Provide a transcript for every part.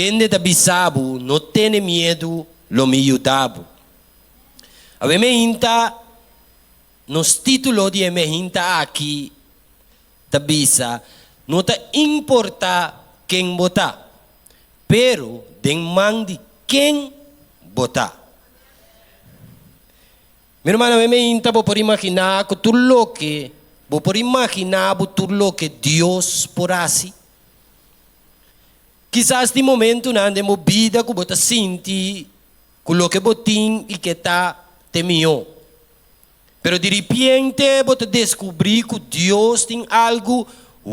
Kende ta bisa bo, No tene miedu, lo mi yuda bo. Awe meinta, nos título di e meinta aki ta bisa, No ta importá ken bo ta, pero den man di ken bo ta. Mi ruman, awe meinta bo por imaginá ku tur loke bo por imaginá bo tur loke Dios por hasi? Kisas tin momentunan den bo bida ku bo ta sinti ku loke bo tin i ke ta te mihó. Pero diripiente bo ta deskubrí ku Dios tin algu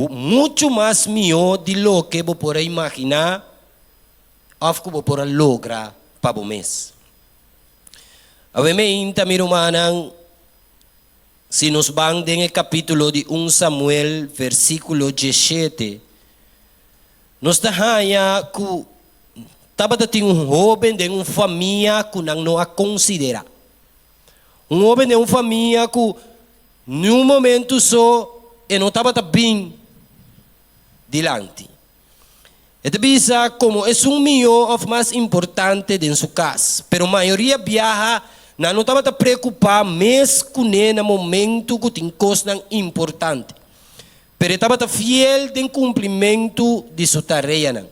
muchu mas mihó di loke bo por a imaginá òf ku bo por a logra pa bo mes. Awe meinta, mi rumannan, si nos ban den e kapítulo di un Samuel, versíkulo diesshete, nos ta haña ku tabata tin un hóben den un famia ku nan no a konsiderá. Un hóben den un famia ku niun momentu so e no tabata bin dilanti. E ta bisa komo esun mihó òf mas importante den su kas. Pero mayoria biaha nan no tabata preokupá mes kuné na momentu ku tin kosnan importante. Pero e tabata fiel den kumplimentu di su tareanan.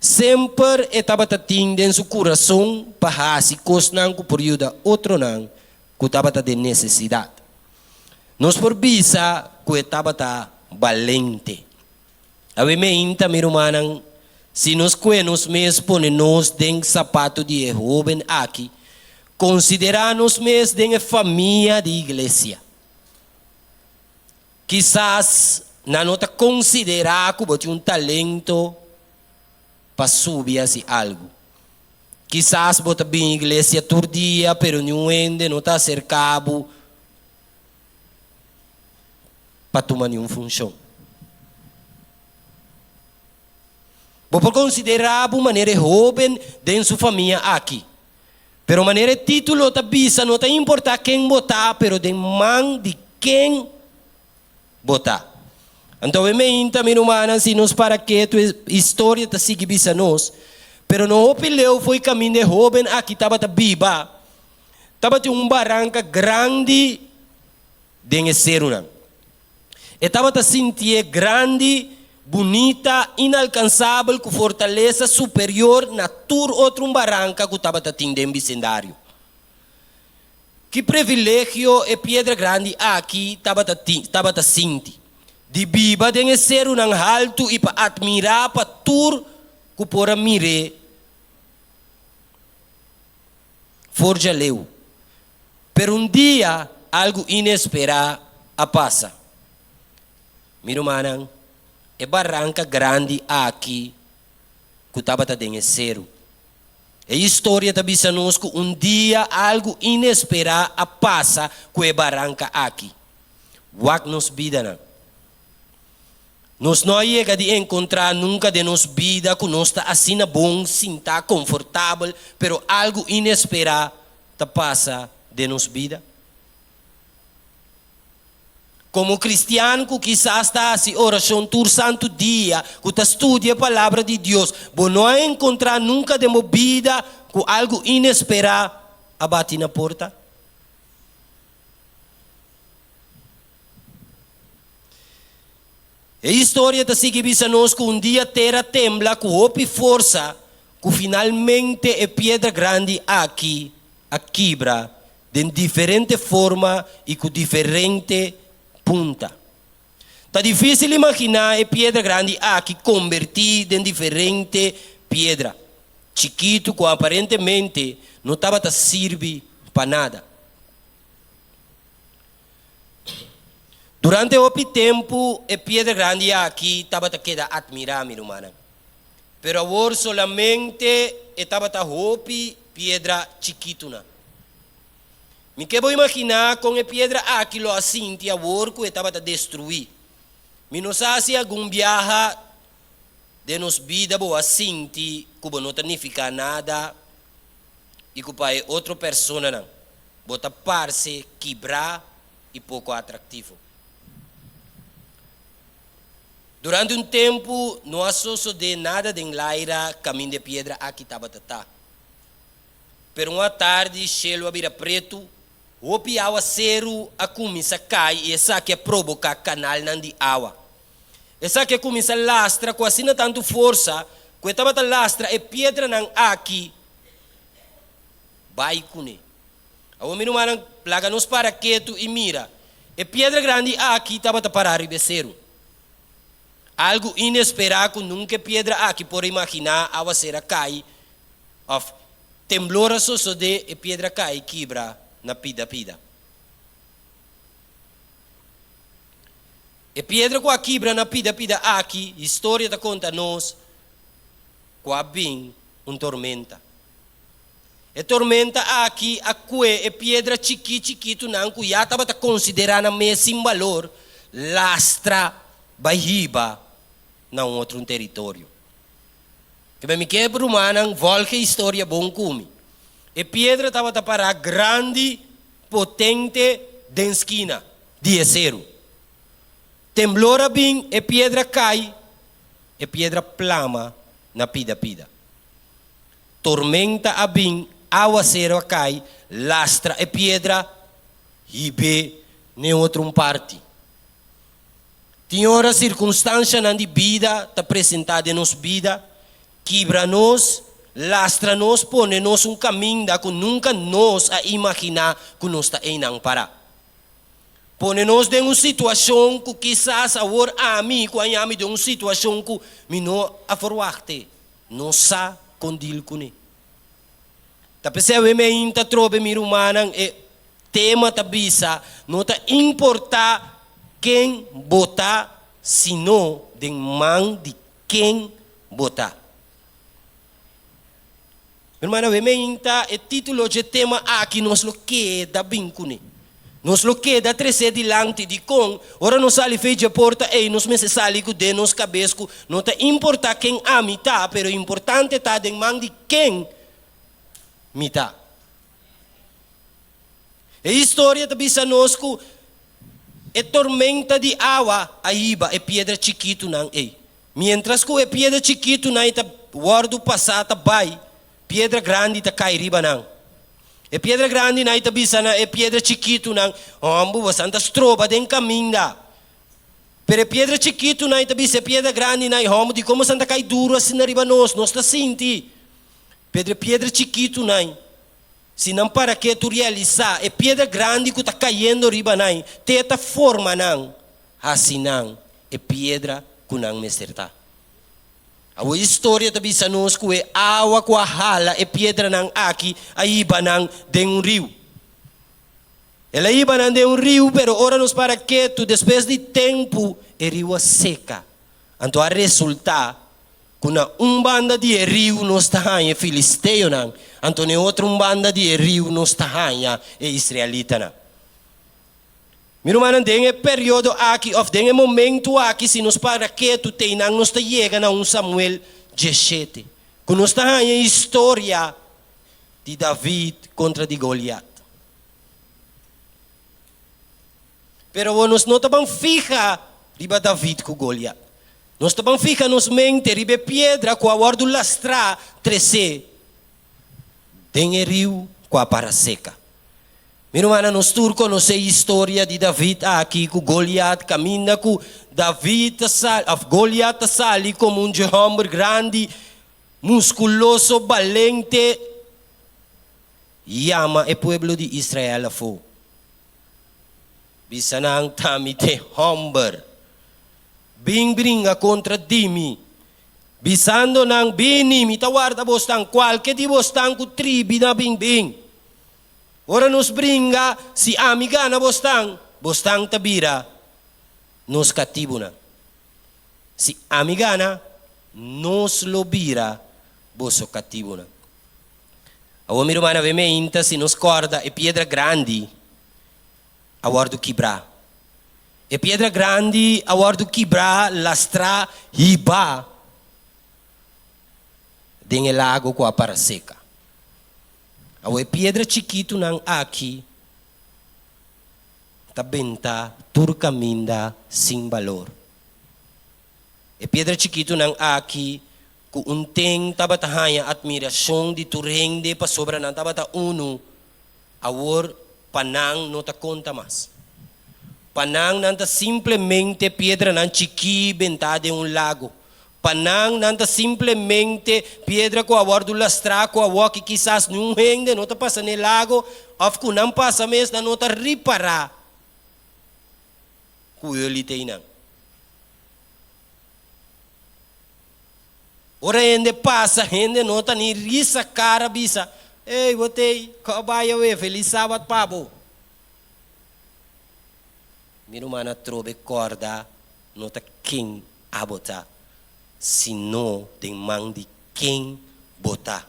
Semper e tabata tin den su kurason pa hasi kosnan ku por yuda otronan ku tabata den nesesidat. Nos por bisa ku e tabata balente. Awe meinta, mi rumannan, si nos kue nos mes pone nos den sapato di e hóben aki, konsiderá nos mes den e famia di iglesia. Kisas nan no ta konsiderá ku bo tin un talento pa subi hasi algu. Kisas bo ta bin iglesia tur dia, pero niun hende no ta aserká bo pa tuma niun funshon. Bo por konsiderá bo manera e hóben den su famia aki. Pero manera e título ta bisa no ta importá ken bo ta, pero den man di ken bo ta. Anto e meinta, mi rumannan, si nos para ketu e historia ta sigui bisa nos, pero no hopi leu fo'i kaminda e hóben aki tabata biba, tabatin un baranka grandi den e serunan. E tabata sintié grandi, bunita, inalkansabel ku fortalesa superior na tur otro un baranka ku tabata tin den bisindario. Ki privilegio e piedra grandi aki tabata tin, tabata sinti, di biba den e serunan haltu i pa atmirá pa tur ku por a mir'é for djaleu. Pero un dia algu inesperá a pasa. Mi rumannan, e baranka grandi aki ku tabata den e seru. E historia ta bisa nos ku un dia algu inesperá a pasa ku e baranka aki. Wak nos bidanan. Nos no a yega di enkontrá nunka den nos bida ku nos ta asina bon, sintá konfortabel, pero algu inesperá ta pasa den nos bida? Komo kristian ku kisas ta hasi orashon tur santu dia, ku ta studia e Palabra di Dios, bo no a enkontrá nunka den bo bida ku algu inesperá a bati na porta? E historia ta sigui bisa nos ku un dia tera tembla ku hopi forsa ku finalmente e piedra grandi aki a kibra den diferente forma i ku diferente punta. Ta difísil imaginá e piedra grandi aki kombertí den diferente piedra chikitu ku aparentemente no tabata sirbi pa nada. Durante hopi tempu e piedra grandi aki tabata keda atmirá, mi rumannan. Pero awor solamente e tabata hopi piedra chikitunan. Mi ke bo imaginá kon e piedra aki lo a sinti awor ku e tabata destruí. Mi no sa si algun biaha den nos bida bo a sinti ku bo no ta nifiká nada i ku pa e otro personanan bo ta parse kibrá i poko atraktivo. Durante un tempu no a sosodé nada den laira kaminda e piedra aki tabata ta. Pero un atardi shelu a bira pretu, hopi awaseru a kuminsá kai i esaki a proboká kanalnan di awa. Esaki a kuminsá lastra ku asina tantu forsa ku e tabata lastra e piedranan aki bai kuné. Awor mi rumannan, laga nos para ketu i mira. E piedra grandi aki tabata pará riba e seru. Algu inesperá ku nunka e piedra aki por a imaginá, awaser a kai òf temblor a sosodé, e piedra a kai kibra na pida pida. E piedra ku a kibra na pida pida aki, historia ta konta nos ku a bin un tormenta. E tormenta aki a kue e piedra chikí chikitunan ku ya tabata konsiderá nan mes sin balor, lastra bai hiba na un otro teritorio. Kibé mi ke rumannan vòlg e historia bon ku mi. E piedra tabata pará grandi, potente den skina di e seru. Temblor a bin, e piedra kai, e piedra plama na pida pida. Tormenta a bin, awaseru a kai, lastra e piedra, hib'é n'e otro un parti. Tin ora sirkunstanshanan di bida ta presentá den nos bida, kibra nos, lastra nos, pone nos un kaminda ku nunka nos a imaginá ku nos ta einan pará. Pone nos den un situashon ku kisas awor ami ku a yami den un situashon ku mi no a forwakte. No sa kon dil kuné. Ta p'esei awe mi ainda trobe mi rumannan e tema ta bisa no ta importá ken bo ta sino den man di ken bo ta. Mi rumannan awe mi ainda e título dje tema aki nos lo keda bin kuné. Nos lo keda tresé dilanti. Dikon? Ora nos sali fei dje porta ei, nos mester sali ku den nos kabes ku no ta importá ken ami ta, pero importante ta den man di ken mi ta. E historia ta bisa nos ku e tormenta di awa a hiba e piedra chikitunan ei. Miéntras ku e piedra chikitunan ei ta wòrdu pasá ta bai, Piedra grandi ta kai riba nan. E piedra grandinan i ta bisa na e piedra chikitunan, Hòmbu, bosan ta stroba den kaminda. Pero e piedra chikitunan i ta bisa e piedra grandinan, Hòmbu, dikon bosan ta kai duru asina riba nos? Nos ta sinti. Pero e piedra chikitunan, si nan para ketu realisá e piedra grandi ku ta kayendo riba nan, te ta forma nan, hasi nan e piedra ku nan mester ta. Awor historia ta bisa nos ku e awa ku a hala e piedranan aki a hiba nan den un riu. El a hiba nan den un riu, pero ora nos para ketu, despues di tempu e riu a seka. Anto a resultá ku na un banda di e riu nos ta haña e filisteonan, anto na e otro un banda di e riu nos ta haña e israelitanan. Mi rumannan, den e periodo aki òf den e momentu aki, si nos para ketu te einan nos ta yega na un Samuel dieshete, ku nos ta haña e historia di David kontra di Goliat. Pero awor nos no ta ban fiha riba David ku Goliat. Nos ta ban fiha nos mente riba e piedra ku a wòrdu lastrá tresé den e riu ku a para seka. Mi rumannan, nos tur konosé historia di David aki ku Goliat, kaminda ku David ta sali, òf Goliat ta sali komo un dje hòmber grandi, muskuloso, balente, yama e pueblo di Israel afó. Bisa nan, Ta mi t'e hòmber. Bin bringa kontra di mi. Bisando nan, Bini, mi ta warda bosnan, kualke di bosnan ku tribi na bin, bin. Ora nos bringa, si ami gana bosnan, bosnan ta bira nos katibunan. Si ami gana, nos lo bira boso katibunan. Awor mi rumannan, awe meinta si nos kòrda e piedra grandi a wòrdu kibrá. E piedra grandi a wòrdu kibrá, lastrá, hibá den e lago ku a para seka. Awor e piedra chikitunan aki ta benta tur kaminda sin balor. E piedra chikitunan aki ku un ten tabata haña atmirashon di tur hende pasobra nan tabata unu, awor pa nan no ta konta mas. Pa nan, nan ta simplemente piedranan chikí bentá den un lago. Pa nan, nan ta simplemente piedra ku a wòrdu lastrá ku awor ki kisas niun hende no ta pasa n'e lago òf ku nan pasa mes nan no ta ripará ku Eli ta einan. Ora hende pasa, hende no ta ni risa kara bisa, Ey, bo t'ey, kò bai awe, felis sabat pa bo. Mi ruman atrobe kòrda no ta ken abo ta, sino den man di ken bo ta.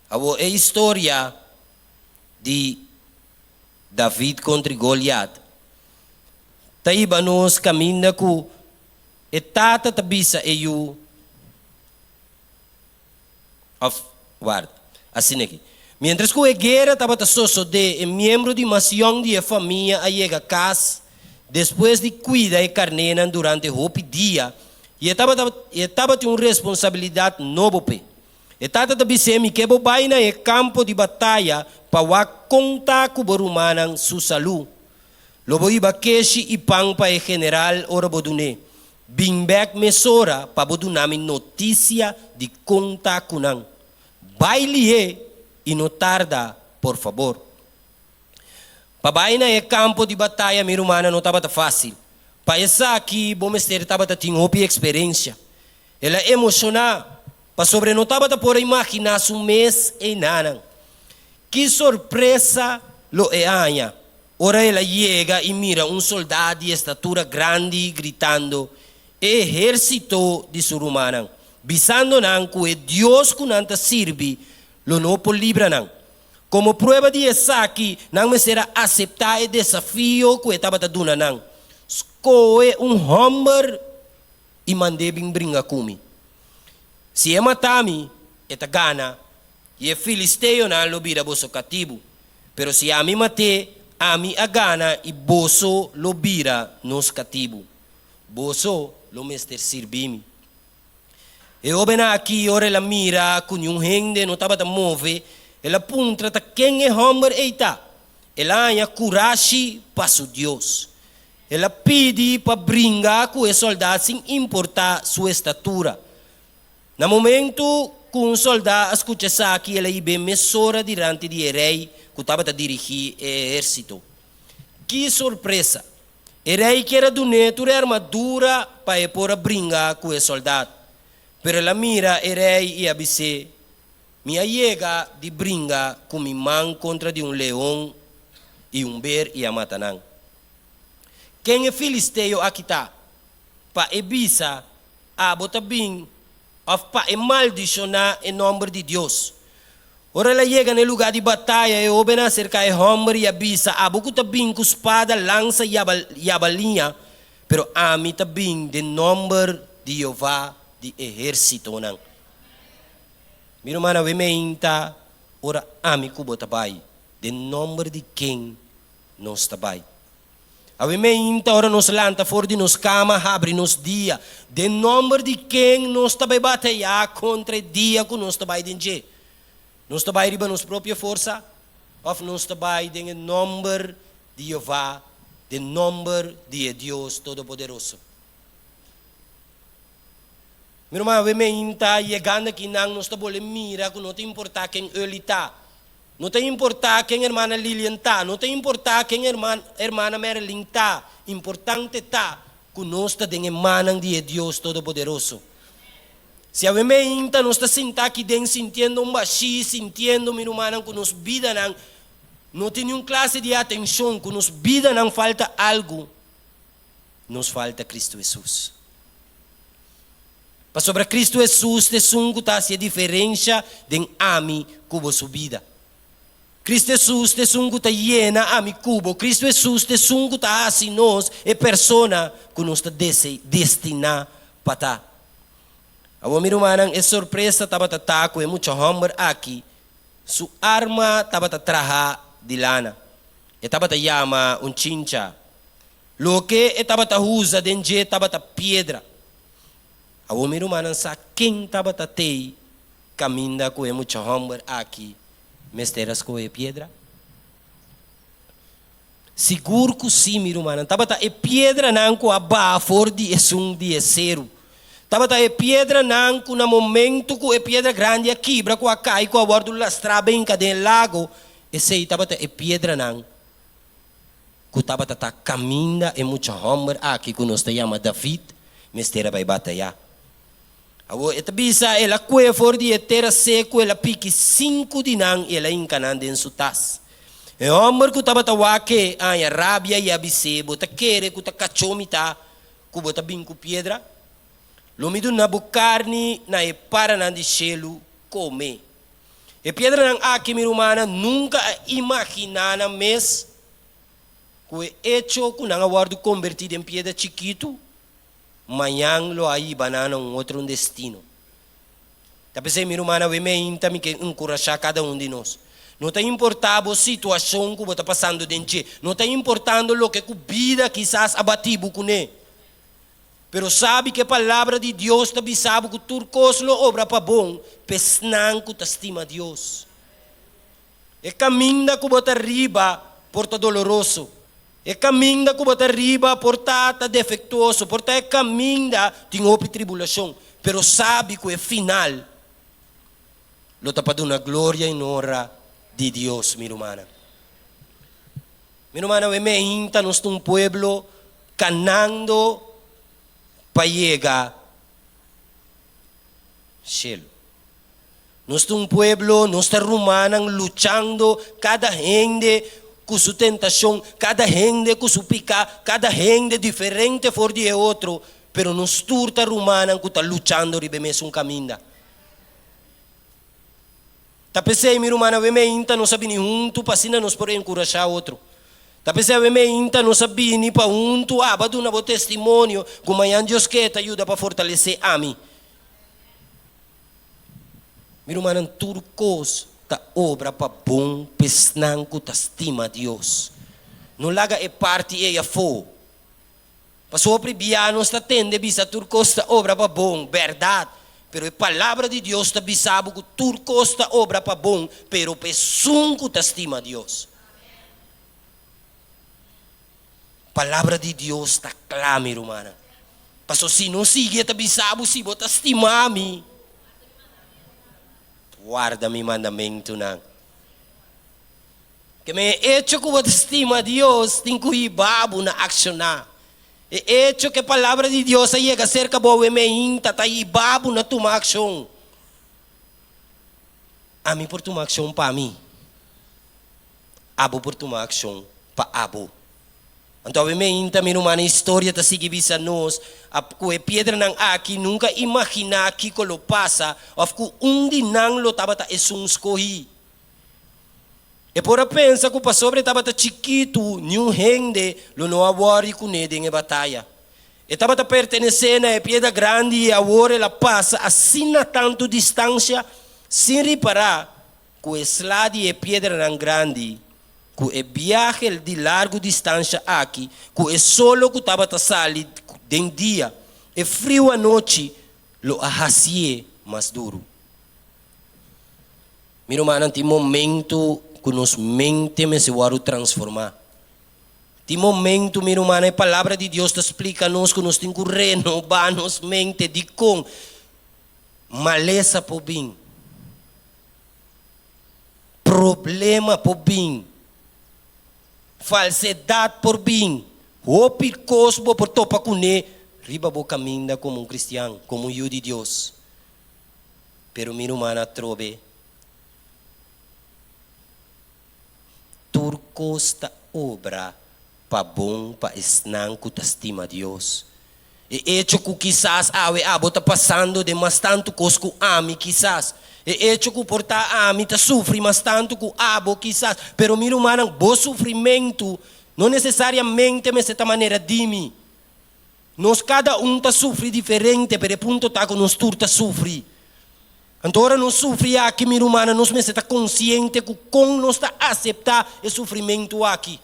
Awor e historia di David kontra Goliat ta hiba nos kaminda ku e tata ta bisa e yu, òf warda, asina aki, Miéntras ku e guera tabata sosodé, e miembro di mas yòn di e famia a yega kas despues di kuida e karnénan durante hopi dia i e tabata e tabatin un responsabilidat nobo p'e. E tata ta bis'é, Mi ke bo bai na e kampo di bataya pa wak kon ta ku bo rumannan su salú. Lo bo hiba keshi i pan pa e general ora bo dun'é. Bin bèk mesora pa bo duna mi notisia di kon ta ku nan. Bai lihé i no tarda, por fabor. Pa bai na e kampo di bataya, mi rumannan, no tabata fásil. Pa esaki bo mester tabata tin hopi eksperensia. El a emoshoná pasobra e no tabata por a imaginá su mes einanan. Ki sorpresa lo e haña ora el a yega i mira un soldá di estatura grandi gritando, E ehérsito di su rumannan, bisando nan ku e Dios ku nan ta sirbi lo no por libra nan. Komo prueba di esaki, nan mester a aseptá e desafio ku e tabata duna nan, Skohe un hòmber i mand'é bin bringa ku mi. Si e mata mi, e ta gana, i e filisteonan lo bira boso katibu. Pero si ami mat'é, ami a gana i boso lo bira nos katibu. Boso lo mester sirbi mi. E hóbennan aki, ora el a mira ku niun hende no tabata move, el a puntra ta ken e hòmber ei ta. El a haña kurashi pa su Dios. El a pidi pa bringa ku e sòldat sin importá su estatura. Na momentu ku un sòldá a skucha esaki, el a hib'é mesora dilanti di e rei ku tabata dirigí e ehérsito. Ki sorpresa! E rei kier a dun'é tur e armadura pa e por a bringa ku e sòldat. Pero el a mira e rei i a bis'é, Mi a yega di bringa ku mi man kontra di un leon i un ber i a mata nan. Ken e filisteo aki ta, pa e bisa, Abo ta bin, òf pa e maldishoná e nòmber di Dios? Ora el a yega na e lugá di bataya, e hóbennan a serká e hòmber i a bisa, Abo ku ta bin ku spada, lansa i yabaliña, pero ami ta bin den nòmber di Jehová di ehérsitonan. Mi rumannan, awe meinta ora ami ku bo ta bai, den nòmber di ken nos ta bai? Awe meinta ora nos lanta for di nos kama habri nos dia, den nomber di ken nos ta bai batayá kontra e dia ku nos ta bai den dje? Nos ta bai riba nos propio forsa òf nos ta bai den e nomber di Jehová, den nomber di e Dios Todopoderoso? Mi ruman, awe meinta yegando akinan nos ta bole mira ku no ta importá ken Early ta. No ta importá ken hermana Lilian ta, no ta importá ken hermana Marilyn ta, importante ta ku nos ta den e mannan di e Dios Todopoderoso. Si awe meinta nos ta sintá aki den sintiendo un bashí, sintiendo, mi rumannan, ku nos bidanan no tin niun klase di atenshon, ku nos bidanan falta algu, nos falta Kristu Hesus. Pasobra Kristu Hesus ta esun ku ta hasi e diferensha den ami ku bo su bida. Kristu Hesus ta esun ku ta yena ami ku bo. Kristu Hesus ta esun ku ta hasi nos e persona ku nos ta destiná pa ta. Awor mi rumannan, e sorpresa tabata ta ku e mucha hòmber aki su arma tabata traha di lana. E tabata yama un chincha. Loke e tabata usa den dje tabata piedra. Awor mi rumannan sa ken tabata tei kaminda ku e mucha hòmber aki mester a skohe piedra? Sigur ku sí, mi rumannan. Tabata e piedranan ku a baha for di esun di e seru. Tabata e piedranan ku na momentu ku e piedra grandi a kibra, ku a kai, ku a wòrdu lastrá benka den e lago, esei tabata e piedranan ku tabata ta kaminda e mucha hòmber aki ku nos ta yama David mester a bai batayá. Awor e ta bisa, El a kue for di e tera seku, el a piki sinku di nan i el a hinka nan den su tas. E hòmber ku tabata wak e a haña rabia i a bis'é, Bo ta kere ku ta kachó mi ta ku bo ta bin ku piedra? Lo mi duna bo karni na e paranan di shelu kome. E piedranan aki, mi rumannan, nunka a imaginá nan mes ku e echo ku nan a wòrdu kombertí den piedra chikitu mañan lo a hiba nan na un otro un destino. Ta p'esei, mi rumannan, awe meinta mi ke enkurashá kada un di nos. No ta importá bo situashon ku bo ta pasando den dje, no ta importando loke ku bida kisas a bati bo kuné, pero sabi ku e Palabra di Dios ta bisa bo ku tur kos lo obra pa bon pa esnan ku ta stima Dios. E kaminda ku bo ta riba por ta doloroso. E kaminda ku bo ta riba por ta ta defektuoso, por ta e kaminda tin hopi tribulashon, pero sabi ku e final lo ta pa duna gloria i honra di Dios, mi rumannan. Mi rumannan, awe meinta nos ta un pueblo kanando pa yega shelu. Nos ta un pueblo, nos ta rumannan luchando, kada hende ku su tentashon, kada hende ku su piká, kada hende diferente for di e otro, pero nos tur ta rumannan ku ta luchando riba e mesun kaminda. Ta p'esei, mi rumannan, awe meinta nos a bini huntu pa asina nos por enkurashá otro. Ta p'esei awe meinta nos a bini pa huntu aba duna bo testimonio ku mañan Dios ke ta yuda pa fortalesé ami. Mi rumannan, tur kos ta obra pa bon p'esnan ku ta stima Dios. No laga e parti ei afó. Pasobra pribia nos ta tende bisa tur kos ta obra pa bon, bèrdat, pero e Palabra di Dios ta bisa bo ku tur kos ta obra pa bon, pero p'esun ku ta stima Dios. Palabra di Dios ta kla, mi rumannan. Pasobra si no sigui e ta bisa bo, si bo ta stima mi, warda mi mandamentunan. Ke men e echo ku bo ta stima Dios tin ku hiba bo na akshoná. E echo ku e Palabra di Dios a yega serka bo awe meinta ta hiba bo na tuma akshon. Ami por tuma akshon pa mi. Abo por tuma akshon pa abo. Anto awe meinta mi rumannan historia ta sigui bisa nos a ku e piedranan aki nunka imaginá kiko lo pasa òf ku un di nan lo tabata esun skohí. E por a pensa ku pasobra e tabata chikitu niun hende lo no a wòri kuné den e bataya. E tabata pertenesé na e piedra grandi i awor el a pasa asina tantu distansia sin ripará Ku e sla di e piedranan grandi, ku e biahe di largu distansha aki, ku e solo ku tabata sali den dia, e friu anochi lo a hasié mas duru. Mi rumannan, tin momentu ku nos mente mester wòrdu transformá. Tin momentu, mi rumannan, e Palabra di Dios ta splika nos ku nos tin ku renobá nos mente. Dikon? Malesa por bin. Problema por bin. Falsedad por bin. Hopi kos bo por topa kuné riba bo kaminda komo un kristian, komo un yu di Dios. Pero mi ruman atrobe, tur kos ta obra pa bon pa esnan ku ta stima Dios. E echo ku kisas awe abo ta pasando den mas tantu kos ku ami kisas. E echo ku por ta ami ta sufri mas tantu ku abo kisas. Pero mi rumannan, bo sufrimentu no nesesariamente mester ta manera di mi. Nos kada un ta sufri diferente, pero e punto ta ku nos tur ta sufri. Anto ora nos sufri aki, mi rumannan, nos mester ta konsiente ku kon nos ta aseptá e sufrimentu aki.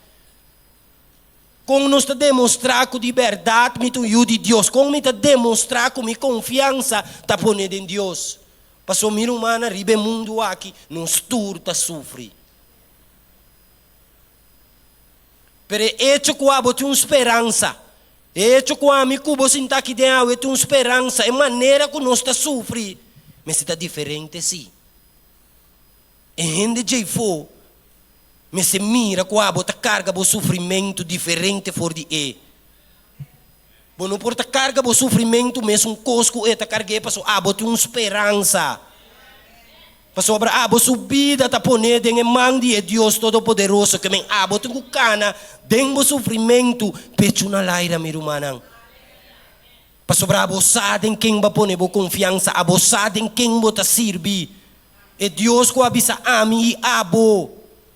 Kon nos ta demostrá ku di bèrdat mi ta un yu di Dios? Kon mi ta demostrá ku mi konfiansa ta pone den Dios? Pasobra mi rumannan, riba e mundu aki nos tur ta sufri. Pero e echo ku abo tin un speransa, e echo ku ami ku bo sinta aki den awe tin un speransa, e manera ku nos ta sufri mester ta diferente sí. E hende djeifó mester mira ku abo ta karga bo sufrimentu diferente for di e. Bo no por ta karga bo sufrimentu mesun kos ku e ta karg'é pasobra abo tin un speransa. Pasobra abo su bida ta poné den e man di e Dios Todopoderoso, ke men abo tin ku kana den bo sufrimentu pechu na laira, mi rumannan. Pasobra abo sa den ken bo a pone bo konfiansa, abo sa den ken bo ta sirbi. E Dios ku a bisa ami i abo,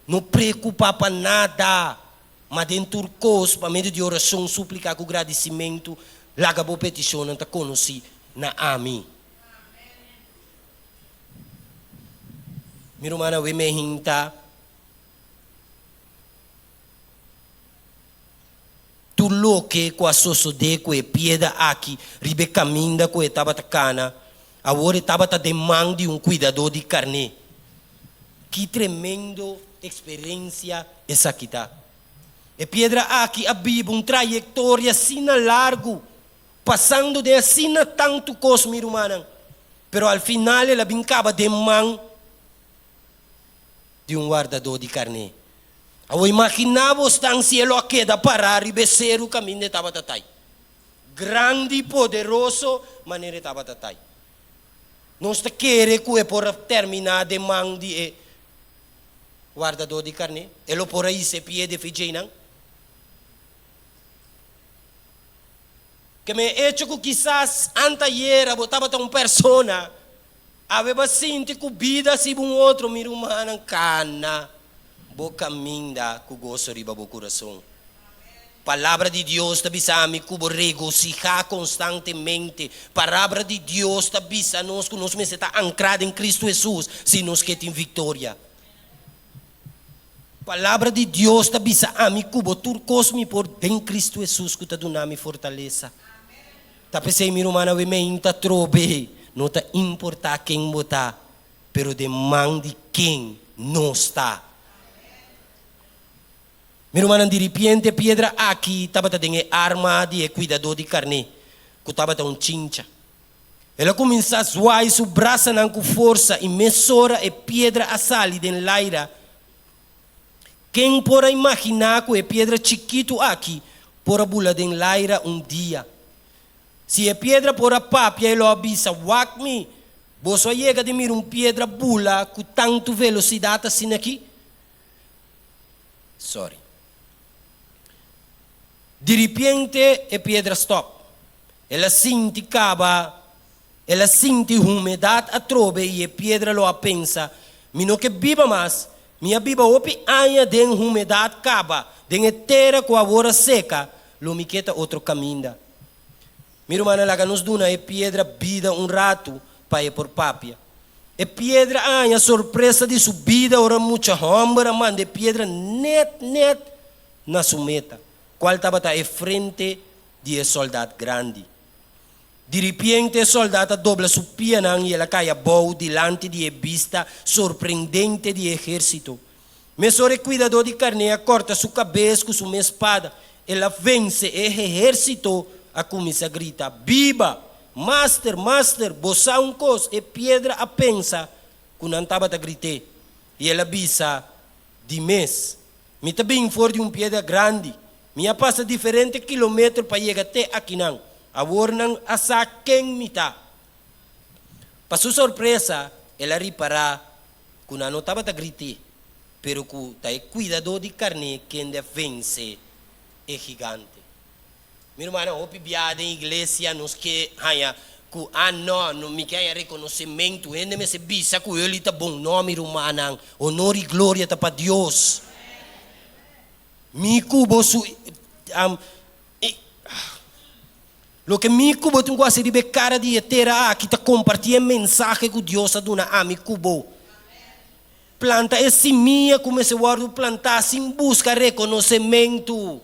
No preokupá pa nada. Ma den tur kos, pa medio di orashon, súplika ku gradisimentu, laga bo petishonnan ta konosí na ami. Mi rumannan, we me hinta tur loke ku a sosodé ku e pieda aki riba e kaminda ku e tabata kana, awor e tabata den man di un kuidadó di karné. Ki tremendo eksperensia esaki ta! E piedra aki a biba un trayektoria asina largu, pasando den asina tantu kos, mi rumannan, pero al final el a bin kaba den man di un wardadó di karné. Awor imaginá bo stan si e lo a keda pará riba e seru kaminda e tabata tai, grandi i poderoso manera e tabata tai. Nos ta kere ku e por a terminá den man di e wardadó di karné? E lo por a hisa e pie di fidjeinan? Keme e echo ku kisas antayera bo tabata un persona, awe bo a sinti ku bida a sibi un otro, mi rumannan, kana bo kaminda ku goso riba bo kurason. Palabra di Dios ta bisa mi ku bo regosihá konstantemente. Palabra di Dios ta bisa nos ku nos mester ta ankrá den Kristu Hesus si nos ke tin viktoria. Palabra di Dios ta bisa ami ku bo tur kos mi por den Kristu Hesus ku ta duna mi fortalesa. Ta p'esei mi rumannan awe meinta trobe, no ta importá ken bo ta, pero den man di ken nos ta. Mi rumannan, diripiente e piedra aki tabata den e arma di e kuidadó di karné, ku tabata un chincha. El a kuminsá zwai su brasanan ku forsa i mesora e piedra a sali den laira. Ken por a imaginá ku e piedra chikitu aki por a bula den laira un dia? Si e piedra por a papia e lo a bisa, Wak mi! Boso a yega di mira un piedra bula ku tantu velosidat asin'aki? Sorry. Diripiente e piedra stop. El a sinti caba, el a sinti humedad atrobe y e piedra lo a pensa, Mi no ke biba mas, mi a biba hopi aña den humedad caba, den e tera cu awor a seca, lo mi ke ta otro caminda. Mi rumannan laga nos duna e piedra bida un ratu pa e por papia. E piedra a haña sorpresa di su bida ora mucha hòmber a manda e piedra nèt nèt na su meta, kual tabata e frente di e sòldat grandi. Diripiente e sòldat a dobla su pianan i el a kai abou dilanti di e bista sorprendente di e ehérsito. Mesora e kuidadó di karné a kòrta su kabes ku su mes spada. El a vense e ehérsito a kuminsá grita, Biba! Master, Master, bo sa un kos? E piedra a pensa ku nan tabata grit'é, i el a bisa, Di mes, mi ta bin for di un piedra grandi. Mi a pasa diferente kilometer pa yega te akinan. Awor nan a sa ken mi ta. Pa su sorpresa, el a ripará ku nan no tabata grit'é, pero ku ta e kuidadó di karné kende a vense e gigante. Mi rumannan, hopi biaha den iglesia nos ke haña ku, Ah, no, no, mi ke haña rekonosementu, hende mester bisa ku yoli ta bon. No, mi rumannan, honor i gloria ta pa Dios. Mi ku bo su, Loke mi ku bo tin ku hasi riba e kara di e tera aki ta kompartí e mensahe ku Dios a duna ami ku bo. Planta e simia ku mester wòrdu plantá sin buska rekonosementu.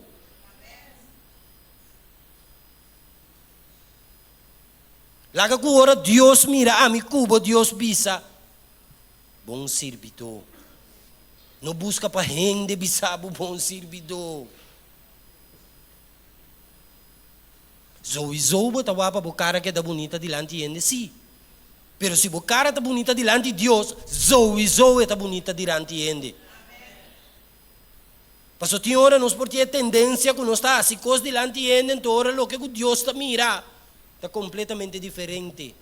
Laga ku ora Dios mira ami ku bo, Dios bisa, Bon sirbidó. No buska pa hende bisa bo bon sirbidó. Zoizo bo ta wak pa bo kara keda bunita dilanti hende? Sí. Pero si bo kara ta bunita dilanti Dios, zoizo e ta bunita dilanti hende. Pasobra tin ora nos por tin e tendensia ku nos ta hasi kos dilanti hende, anto ora loke ku Dios ta mira ta kompletamente diferente.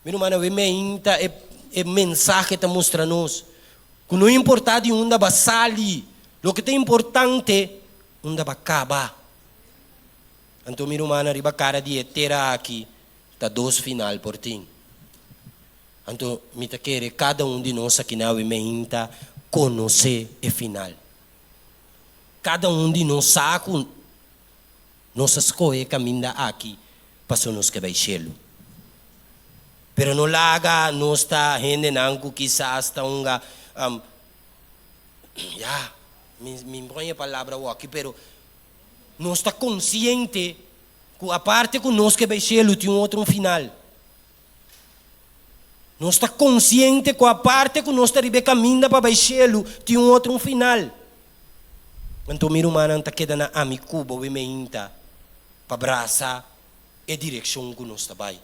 Mi ruman, awe meinta e e mensahe ta mustra nos ku no importá di unda bo a sali, loke ta importante unda bo a kaba. Anto mi rumannan riba kara di e tera aki ta dos final por tin. Anto mi ta kere kada un di nos aki na awe meinta konosé e final. Kada un di nos sa ku nos a skohe e kaminda aki pasobra nos ke bai shelu. Pero no laga nos ta hendenan ku kisas ta hunga, ya, mi mi pon e palabra awoki, pero Nos ta konsiente ku aparte ku nos ke bai shelu tin un otro un final. Nos ta konsiente ku aparte ku nos ta riba e kaminda pa bai shelu tin un otro un final. Anto mi rumannan ta keda na ami ku bo we meinta pa brasa e direkshon ku nos ta bai.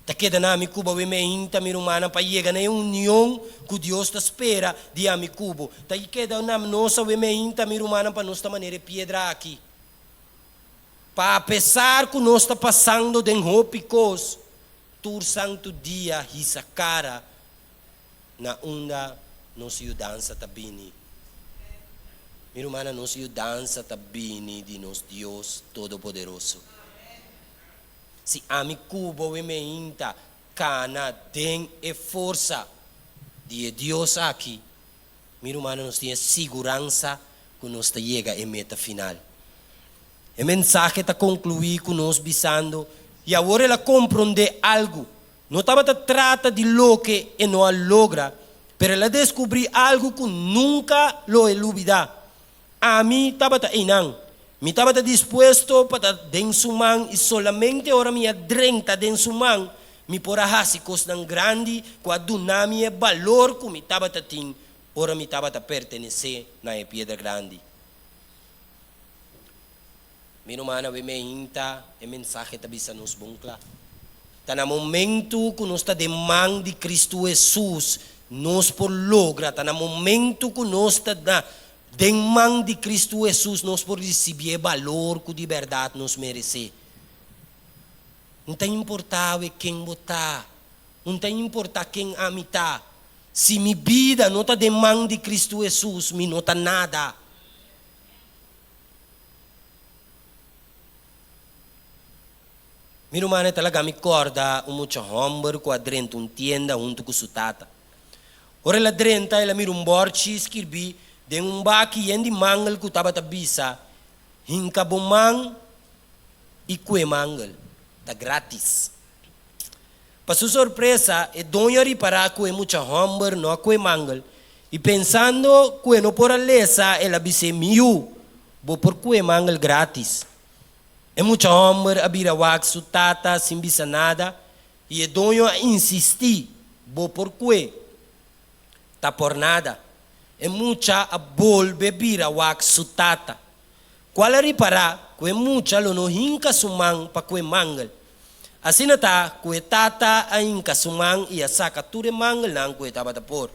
Ta keda na ami ku bo awe meinta, mi rumannan, pa yega na e union ku Dios ta spera di ami ku bo. Ta keda na nos awe meinta, mi rumannan, pa nos ta manera e piedra aki. Pa apesar ku nos ta pasando den hopi kos, tur santu dia hisa kara na unda nos yudansa ta bini. Mi rumannan, nos yudansa ta bini di nos Dios Todopoderoso. Si ami ku bo we meinta kana den e forsa di e Dios aki, mi rumannan nos tin e siguransa ku nos ta yega e meta final. E mensahe ta konkluí ku nos bisando, I awor el a komprondé algu. No tabata trata di loke e no a logra, pero el a deskubrí algu ku nunka lo e lubidá. Ami tabata einan. Mi tabata dispuesto pa ta den su man i solamente ora mi a drenta den su man, mi por a hasi kosnan grandi ku a duna mi e balor ku mi tabata tin ora mi tabata pertenesé na e Piedra Grandi. Mi ruman awe meinta e mensahe ta bisa nos bon kla. Ta na momentu ku nos ta den man di Kristu Hesus nos por logra, ta na momentu ku nos ta na den man di Kristu Hesus nos por risibí e balor ku di bèrdat nos meresé. No ta importá awe ken bo ta, no ta importá ken ami ta, si mi bida no ta den man di Kristu Hesus mi no ta nada. Mi ruman e ta laga mi kòrda un mucha hòmber ku a drenta un tienda huntu ku su tata. Ora el a drenta, el a mira un bòrchi skirbí den un baki yen di mangel ku tabata bisa, Hinka bo man i kue mangel, ta grátis. Pa su sorpresa, e doño a ripará ku e mucha hòmber no a kue mangel, i pensando ku e no por a lesa, el a bis'é, Mi yu, bo por kue mangel grátis. E mucha hòmber a bira wak su tata sin bisa nada, i e doño a insistí, Bo por kue. Ta por nada. E mucha a bolbe bira wak su tata, kual a ripará ku e mucha lo no hinka su man pa kue mangel. Asina ta ku e tata a hinka su man i a saka tur e mangelnan ku e tabata por.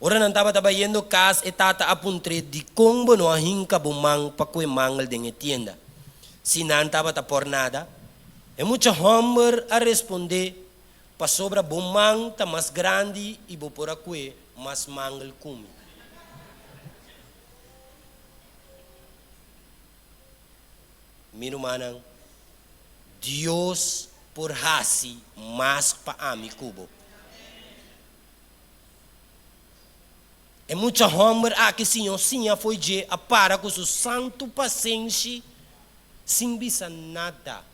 Ora nan tabata bayendo kas, e tata a puntr'é, Dikon bo no a hinka bo man pa kue mangel den e tienda, si nan tabata por nada? E mucha hòmber a respondé, Pasobra bo man ta mas grandi i bo por a kue mas mangel ku mi. Mi rumannan, Dios por hasi mas pa ami ku bo. E mucha hòmber aki Siñor siña fo'i dje a para ku su santu pasenshi sin bisa nada.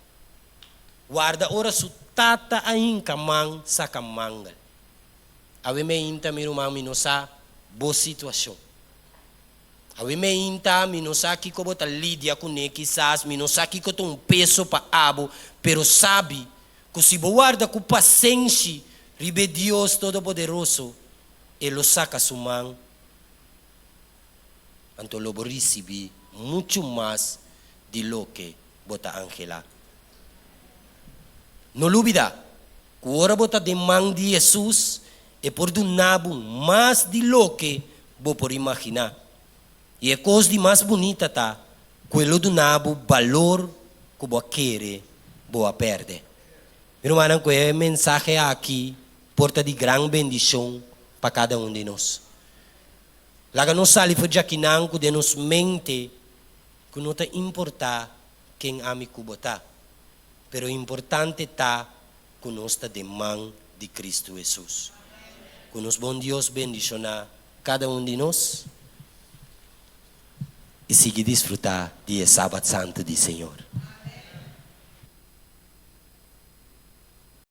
Warda ora su tata a hinka man saka mangel. Awe meinta, mi ruman, mi no sa bo situashon. Awe meinta, mi no sa kiko bo ta lidia kuné kisas, mi no sa kiko ta un peso pa abo, pero sabi ku si bo warda ku pasenshi riba e Dios Todopoderoso, e lo saka su man, anto lo bo risibí muchu mas di loke bo ta anhelá. No lubidá ku ora bo ta den man di Hesus, e por duna bo mas di loke bo por imaginá. I e kos di mas bunita ta ku e lo duna bo balor ku bo a kere bo a pèrdè. Mi rumannan, ku e mensahe aki por ta di gran bendishon pa kada un di nos. Laga nos sali for djakinan ku den nos mente ku no ta importá ken ami ku bo ta, pero importante ta ku nos ta den man di Kristu Hesus. Ku nos bon Dios bendishoná kada un di nos i sigui disfrutá di e Sabat Santu di Señor.